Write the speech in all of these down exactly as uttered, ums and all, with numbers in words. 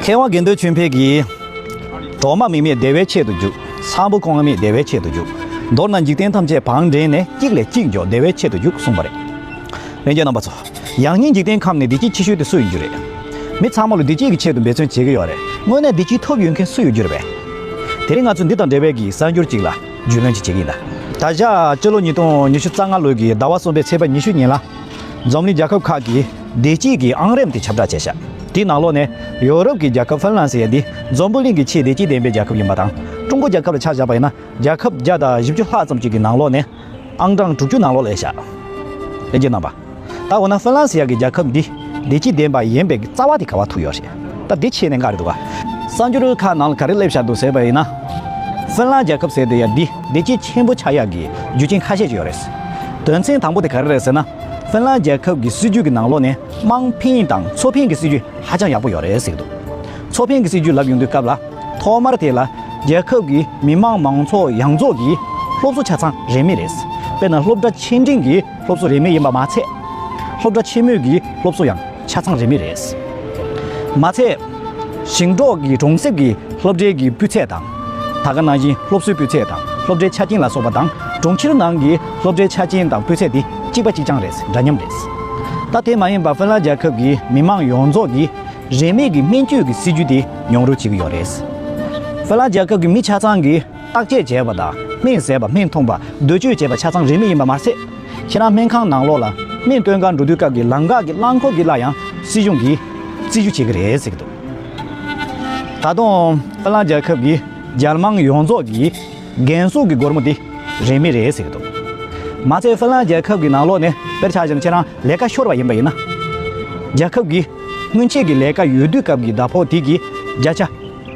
མཁས་དབང་དགེ་འདུན་ཆོས་འཕེལ་གྱིས། གྲོག་མ་མིག་མེད་བདེ་བའི་ཆེད་དུ་རྒྱུག། ཚངས་བུག་ཁོང་མེད་བདེ་བའི་ཆེད་དུ་རྒྱུག། མདོར་ན་འཇིག་རྟེན་ཐམས་ཅད་བང་བསྒྲིལ་ནས། གཅིག་ལས་གཅིག་མགྱོགས་བདེ་བའི་ཆེད་དུ་རྒྱུག་གསུངས་པ་རེད། ལྷན་རྒྱས་རྣམ་པ་ཚོ། ཡང་སྙིང་འཇིག་རྟེན་ཁམས་ནས་བདེ་སྐྱིད་ཆེ་ཤོས་དེ་སུ་ཡིན་རྒྱུ་རེད། མི་ཚང་མ་ལ་བདེ་སྐྱིད་ཀྱི་ཆེད་དུ་འབད་བརྩོན་བྱེད་ཀྱི་ཡོད་རེད། དངོས་གནས་བདེ་སྐྱིད་ཐོབ་ཡོད་མཁན་སུ་ཡོད་རྒྱུ་རེད་པས། དེ་རིང་ང་ཚོས་འདི་དང་འབྲེལ་བའི་གི་གསར་འགྱུར་ཅིག་ལ་རྒྱུས་ལོན་ཅིག་བྱེད་ཀྱི་ཡིན་ད། ད་ཆ་སྤྱི་ལོ་ཉིས་སྟོང་ཉི་ཤུ་རྩ་ལྔ་ལོའི་གི་ཟླ་བ་གསུམ་པའི་ཚེས་པ་ཉི་ཤུ་ཉིན་ལ། འཛམ་གླིང་རྒྱལ་ཁབ་ཁག་གིས་བདེ་སྐྱིད་ཀྱི་ཨང་རིམ་དེ་ཁྱབ་བསྒྲགས་བྱས་ཤག་དེའི་ནང་ལོགས་ནས་ཡོ་རོབ་ཀྱི་རྒྱལ་ཁབ་ཧྥིན་ལན་ཟེར་ཡ་འདི་འཛམ་བུ་གླིང་གི་ཆེས་བདེ་སྐྱིད་ལྡན་པའི་རྒྱལ་ཁབ་ཡིན་པ་དང་། ཀྲུང་གོ་རྒྱལ་ཁབ་ལ་ཆ་བཞག་པ་ཡིན་ན། རྒྱལ་ཁབ་བརྒྱ་དང་བཞི་བཅུ་ལྷག་ཙམ་ཅིག་གི་ནང་ལོགས་ནས་ཨང་གྲངས་དྲུག་ཅུ་ནང་ལོགས་སླེབས་ཤག་ལྷན་རྒྱས་རྣམ་པ། ད་འོ་ན་ཧྥིན་ལན་ཟེར་ཡ་གི་རྒྱལ་ཁབ་འདི་བདེ་སྐྱིད་ལྡན་པ་ཡིན་པའི་རྩ་བ་དེ་ག་བ་ཐུག་ཡོད་རེད། ད་འདི་ཕྱེ་ནས་འགའ་རེ་འདུག་ག་གསར་འགྱུར་ཁག་ནང་ལ་ག་རེ་སླེབས་ཤག་འདུག་ཟེར་བ་ཡིན་ན། ཧྥིན་ལན་རྒྱལ་ཁབ་ཟེར་དེ་ཡ་འདི་བདེ་སྐྱིད་ཆེན་པོ་ཆགས་ཡག་གི་རྒྱུ་རྐྱེན་ཁ་ཤས་ཅིག་ཡོད་རེད། དོན་ཚན་དང་པོ་དེ་ག་རེ་རེད་ཟེར་ན། ཧྥིན་ལན་རྒྱལ་ཁབ་ཀྱི་སྲིད་ཇུས་ཀྱི་ནང་ལོགས་ནས་དམངས་ཕན་དང་ཚོགས་ཕན་གྱི་སྲིད་ཇུས་ཧ་ཅང་ཡག་པོ་ཡོད་རེད་ཟེར་གྱི་འདུག་ཚོགས་ཕན་གྱི་སྲིད་ཇུས་ལབ་ཡོང་དུས་སྐབས་ལ། ཐོག་མར་དེ་ལ་རྒྱལ་ཁབ་ཀྱི་མི་དམངས་མང་ཚོགས་ཡོངས་རྫོགས་ཀྱི་སློབ་གསོ་ཆ་ཚང་རིན་མེད་རེད། དཔེར་ན་སློབ་གྲྭ་ཆེ་འབྲིང་གི་སློབ་གསོ་རིན་མེད་ཡིན་པ་མ་ཚད། སློབ་གྲྭ་ཆེན་མོའི་གི་སློབ་གསོ་ཡང་ཆ་ཚང་རིན་མེད་རེད། མ་ཚད། ཞིང་འབྲོག་གི་གྲོང་གསེབ་ཀྱི་སློབ་གྲྭའི་གི་སྤུས་ཚད་དང་། ད་ག་ནང་བཞིན་སློབ་གསོའི་སྤུས་ཚད་དང་སློབ་གྲྭའི་ཆ་རྐྱེན་ལ་སོགས་པ་དང་། གྲོང་ཁྱེར་ནང་གི་སློབ་གྲྭའི་ཆ་རྐྱེན་དང་སྤུས་ཚད་དེ་གཅིག་པ་གཅིག་རྐྱང་རེད། འདྲ་མཉམ་རེད། ད་དེ་མ་ཡིན་པར་ཧྥིན་ལན་རྒྱལ་ཁབ་ཀྱི་མི་དམངས་ཡོངས་རྫོགས་ཀྱིས་རིན་མེད་ཀྱི་སྨན་བཅོས་ཀྱི་སྲིད་ཇུས་དེ་མྱོང་རོལ་བྱེད་ཀྱི་ཡོད་རེད། ཧྥིན་ལན་རྒྱལ་ཁབ་ཀྱི་མི་ཆ་ཚང་གིས་བརྟག་དཔྱད་བྱས་པ་དང་། སྨན་བཟས་པ། སྨན་འཐུང་བ། འདོད་སྤྱོད་བྱས་པ་ཆ་ཚང་རིན་མེད་ཡིན་པ་མ་ཟད། ཁྱེད་རང་སྨན་ཁང་ནང་ལོགས་ལ་སྨན་སྟོན་གར་འགྲོ་དུས་སྐབས་ཀྱི་ལམ་ཁ་གི་རླངས་འཁོར་གྱི་ལ་ཡང་སྲིད་གཞུང་གིས་རྩིས་ཞིབ་བྱེད་ཀྱི་རེད་ཟེར་གྱི་འདུག་ད་དུང་ཧྥིན་ལན་རྒྱལ་ཁབ་ཀྱི་རྒྱལ་དམངས་ཡོངས་རྫོགས་ཀྱི་རྒན་གསོ་གི་སྒོར་མོ་དེ་རིན་མེད་རེད་ཟེར་གྱི་འདུག་མ་ཚད་ཧྥིན་ལན་རྒྱལ་ཁབ་ཀྱི་ནང་ལོགས་ནས་དཔེར་ཆ་བཞག་ན་ཁྱེད་རང་ལས་ཀ་ཤོར་བ་ཡིན་པ་ཡིན་ན། རྒྱལ་ཁབ་ཀྱི་སྔོན་ཆད་ཀྱི་ལས་ཀ་ཡོད་དུས་སྐབས་ཀྱི་ཟླ་ཕོགས་དེ་གི་བརྒྱ་ཆ་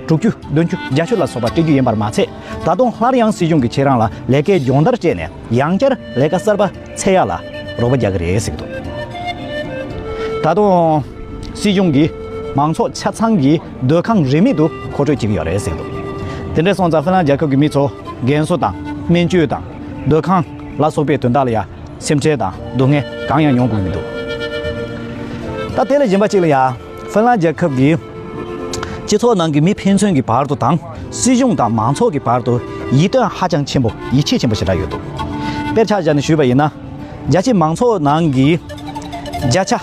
དྲུག་ཅུ། བདུན་ཅུ། བརྒྱད་ཅུ་ལ་སོགས་པ་སྤྲད་རྒྱུ་ཡིན་པར་མ་ཚད། ད་དུང་སླར་ཡང་སྲིད་གཞུང་གིས་ཁྱེད་རང་ལ་ལས་ཀའི་སྦྱོང་བརྡར་སྤྲད་ནས་ཡང་བསྐྱར་ལས་ཀ་གསར་པ་འཚོལ་ཡག་ལ་རོགས་པ་རྒྱག་གི་རེད་ཟེར་གྱི་འདུག་ད་དུང་སྲིད་གཞུང་གིས་མང་ཚོགས་ཆ་ཚང་གི་སྡོད་ཁང་རིན་མེད་དུ་མཁོ་སྤྲོད་བྱེད་ཀྱི་ཡོད་རེད་ཟེར་གྱི་འདུག་དེ་འདྲ་སོང་ཙང་ཧྥིན་ལན་རྒྱལ་ཁབ་ཀྱི་མི་ཚོ་རྒན་གསོ་དང་སྨན་བཅོས་དང་སྡོད་ཁང་ལ་སོགས་པའི་དོན་དག་ལ་ཡ། སེམས་ཁྲལ་དང་སྡུག་བསྔལ་གང་ཡང་མྱོང་དགོས་མི་འདུག་ད་དེ་ལས་གཞན་པ་གཅིག་ལ་ཡ། ཧྥིན་ལན་རྒྱལ་ཁབ་ཀྱི་སྤྱི་ཚོགས་ནང་གི་མི་ཕན་ཚུན་གྱི་བར་དུ་དང་། སྲིད་གཞུང་དང་མང་ཚོགས་ཀྱི་བར་དུ་ཡིད་རྟོན་ཧ་ཅང་ཆེན་པོ། ཡིད་ཆེས་ཆེན་པོ་ཞེ་དྲག་ཡོད་འདུག་དཔེར་ཆ་བཞག་ནས་ཞུས་པ་ཡིན་ན། རྒྱ་ཆེ་མང་ཚོགས་ནང་གི་བརྒྱ་ཆ་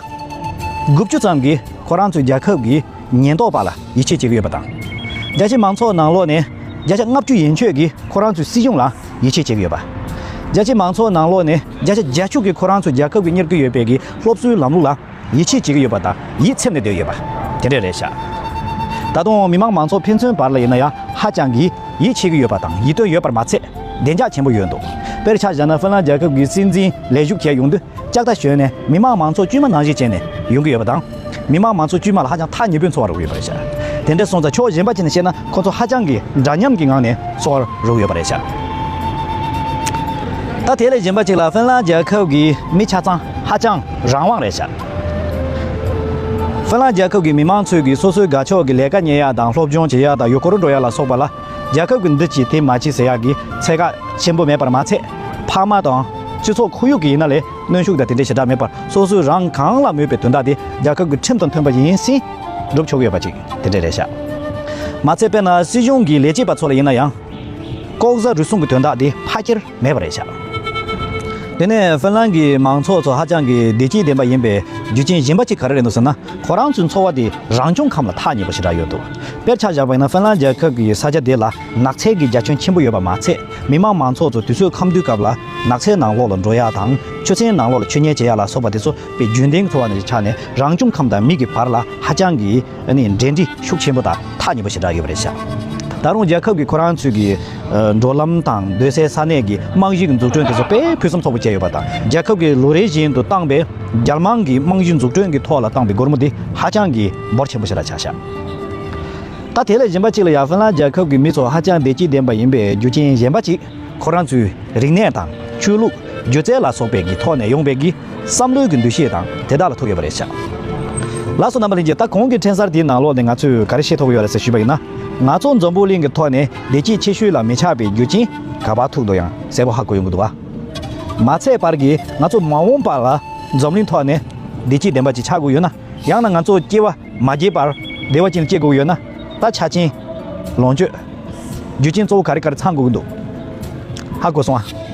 དགུ་བཅུ་ཙམ་གྱིས་ཁོ་རང་ཚོའི་རྒྱལ་ཁབ་ཀྱི་ཉེན་རྟོག་པ་ལ་ཡིད་ཆེས་བྱེད་ཀྱི་ཡོད་པ་དང་། རྒྱ་ཆེ་མང་ཚོགས་ནང་ལོགས་ནས་བརྒྱ་ཆ་ལྔ་བཅུ་ཡན་ཆོད་ཀྱིས་ཁོ་རང་ཚོའི་སྲིད་གཞུང་ལ་ཡིད་ཆེས་བྱེད་ཀྱི་ཡོད་པ། རྒྱ་ཆེ་མང་ཚོགས་ནང་ལོགས་ནས་བརྒྱ་ཆ་བརྒྱད་ཅུ་གིས་ཁོ་རང་ཚོའི་རྒྱལ་ཁབ་ཀྱིས་གཉེར་གྱི་ཡོད་པའི་གི་སློབ་གསོའི་ལམ་ལུགས་ལ་ཡིད་ཆེས་བྱེད་ཀྱི་ཡོད་པ་དང་། ཡིད་ཚིམ་ནས་བསྡད་ཡོད་པ་དེ་འདྲ་རེད་ཤག་ད་དུང་མི་དམངས་མང་ཚོགས་ཕན་ཚུན་བར་ལ་ཡིན་ན་ཡང་ཧ་ཅང་གི་ཡིད་ཆེས་ཀྱི་ཡོད་པ་དང་། ཡིད་རྟོན་ཡོད་པར་མ་ཚད། བདེ་འཇགས་ཆེན་པོ་ཡོད་འདུག་དཔེར་ཆ་བཞག་ན་ཧྥིན་ལན་རྒྱལ་ཁབ་ཀྱི་སྲིད་འཛིན་ལས་ཞུགས་བྱས་ཡོང་དུས། ལྕགས་རྟ་ཞོན་ནས་མི་དམངས་མང་ཚོགས་དཀྱུས་མ་ནང་བཞིན་བྱས་ནས་ཡོང་གི་ཡོད་པ་དང་། མི་དམངས་མང་ཚོགས་དཀྱུས་མ་ལ་ཧ་ཅང་ཐག་ཉེ་པོའི་འཚོ་བ་རོལ་གྱི་ཡོད་པ་རེད་ཤག་དེ་འདྲ་སོང་ཙང་ཕྱོགས་གཞན་པ་ཅིག་ནས་བཤད་ན་ཁོ་ཚོ་ཧ་ཅང་གི་འདྲ་མཉམ་གྱི་ངང་ནས་འཚོ་བ་རོལ་གྱི་ཡོད་པ་རེད་ཤག་ད་དེ་ལས་གཞན་པ་ཅིག་ལ་ཧྥིན་ལན་རྒྱལ་ཁབ་ཀྱི་མི་ཆ་ཚང་ཧ་ཅང་རང་དབང་རེད་ཤག་ཧྥིན་ལན་རྒྱལ་ཁབ་ཀྱི་མི་མང་ཚོས་ཀྱིས་སོ་སོའི་དགའ་ཕྱོགས་ཀྱི་ལས་ཀ་གཉེར་ཡག་དང་། སློབ་སྦྱོང་བྱེད་ཡག་དང་། ཡུལ་སྐོར་འགྲོ་ཡག་ལ་སོགས་པ་ལ། རྒྱལ་ཁབ་ཀྱི་འདི་བྱེད་དེ་མ་བྱེད་ཟེར་ཡག་གི་ཚད་བཀག་ཆེན་པོ་མེད་པར་མ་ཚད། ཕ་མ་དང་སྤྱི་ཚོགས་ཁོར་ཡུག་གི་ཡིན་ན་ལས་གནོན་ཤུགས་དང་དེ་འདྲ་ཞེ་དྲག་མེད་པར། སོ་སོས་རང་གང་ལ་མོས་པའི་དོན་དག་དེ་རྒྱལ་ཁབ་ཀྱི་ཁྲིམས་དང་མཐུན་པ་ཡིན་སྲིད་སྒྲུབ་ཆོག་གི་ཡོད་པ་ཅིག་དེ་འདྲ་རེད་ཤག་མ་ཚད་དཔེར་ན་སྲིད་གཞུང་གི་ལས་བྱེད་པ་ཚོ་ལ་ཡིན་ན་ཡང་། ལྐོག་ཟ་རུལ་སུངས་ཀྱི་དོན་དག་དེ་ཕལ་ཆེར་མེད་པ་རེད་ཤག་དེ་ནས་ཧྥིན་ལན་གྱི་མང་ཚོགས་ཚོ་ཧ་ཅང་གི་བདེ་སྐྱིད་ལྡན་པ་ཡིན་པའི་རྒྱུ་རྐྱེན་གཞན་པ་གཅིག་ག་རེ་རེད་འདུག་ཟེར་ན། ཁོ་རང་ཚོའི་འཚོ་བ་དེ་རང་བྱུང་ཁམས་ལ་ཐག་ཉེ་པོ་ཞེ་དྲག་ཡོད་འདུག་དཔེར་ཆ་བཞག་པ་ཡིན་ན་ཧྥིན་ལན་རྒྱལ་ཁབ་ཀྱི་ས་ཆ་དེ་ལ་ནགས་ཚལ་གྱི་རྒྱ་ཁྱོན་ཆེན་པོ་ཡོད་པ་མ་ཚད། མི་དམངས་མང་ཚོགས་ཚོ་དུས་ཚོད་ཁམ་དུས་སྐབས་ལ་ནགས་ཚལ་ནང་ལོགས་ལ་འགྲོ་ཡག་དང་། ཆུ་ཚན་ནང་ལོགས་ལ་ཆུ་ཉལ་བྱེད་ཡག་ལ་སོགས་པ་དེ་ཚོ་དཔེ་རྒྱུན་ལྡན་འཚོ་བ་ནང་བཞིན་ཆགས་ནས། རང་བྱུང་ཁམས་དང་མི་གི་བར་ལ་ཧ་ཅང་གི་ཨ་ནི་འབྲེལ་འདྲིས་ཤུགས་ཆེན་པོ་དང་ཐག་ཉེ་པོ་ཞེ་དྲག་ཡོད་པ་རེད་ཤག་ད་རུང་རྒྱལ་ཁབ་ཀྱིས་ཁོ་རང་ཚོའི་གི་ཨ་འགྲོ་ལམ་དང་སྡོད་སའི་ས་གནས་ཀྱི་རྨང་གཞི་གི་འཛུགས་སྐྲུན་དེ་ཚོ་དཔེ་ཕུན་སུམ་ཚོགས་པོ་བྱས་ཡོད་པ་དང་། རྒྱལ་ཁབ་ཀྱིས་ལོ་རེ་བཞིན་དུ་བཏང་པའི་རྒྱལ་དམངས་ཀྱི་རྨང་གཞི་འཛུགས་སྐྲུན་གྱི་ཐོག་ལ་བཏང་པའི་སྒོར་མོ་དེ་ཧ་ཅང་གི་འབོར་ཆེན་པོ་ཞེ་དྲག་ཆགས་ཤག་ད་དེ་ལས་གཞན་པ་གཅིག་ལ་ཡ། ཧྥིན་ལན་རྒྱལ་ཁབ་ཀྱི་མི་ཚོ་ཧ་ཅང་བདེ་སྐྱིད་ལྡན་པ་ཡིན་པའི་རྒྱུ་རྐྱེན་གཞན་པ་གཅིག་ཁོ་རང་ཚོའི་རིག་གནས་དང་། ཆོས་ལུགས། སྒྱུ་རྩལ་ལ་སོགས་པའི་གི་ཐོག་ནས་ཡོང་པའི་གི་བསམ་བློའི་གི་འདུ་ཤེས་དང་དེ་དག་ལ་ཐུག་ཡོད་པ་རེད་ཤག་ལགས་སོ། རྣམ་པ་ལྷན་རྒྱས། ད་གོང་གི་འཕྲིན་གསར་དེའི་ནང་ལོགས་ནས་ང་ཚོས་ག་རེ་ཤེས་ཐུབ་ཡོད་རེད་ཟེར་ཞུས་པ་ཡིན་ན། ང་ཚོ་འཛམ་བུ་གླིང་གི་ཐོག་ནས་བདེ་སྐྱིད་ཆེ་ཤོས་ལ་མི་ཆགས་པའི་རྒྱུ་རྐྱེན་ག་པར་ཐུག་འདུག་ཡང་གསལ་པོ་ཧ་གོ་ཡོང་གི་འདུག་བ། མ་ཚད་པར་གྱི་ང་ཚོ་མ་འོངས་པ་ལ་འཛམ་གླིང་ཐོག་ནས་བདེ་སྐྱིད་ལྡན་པ་ཅིག་ཆགས་དགོས་ཡོད་ན། ཡང་ན་ང་ཚོ་སྐྱེ་བ་མ་བརྗེད་པར་བདེ་བ་ཅན་སྐྱེ་དགོས་ཡོད་ན། ད་ཆ་རྐྱེན། ལོངས་སྤྱོད། རྒྱུ་རྐྱེན་གཙོ་བོ་ག་རེ་ག་རེ་ཚང་དགོས་ཀྱི་འདུག། ཧ་གོ་སོང་ཨ།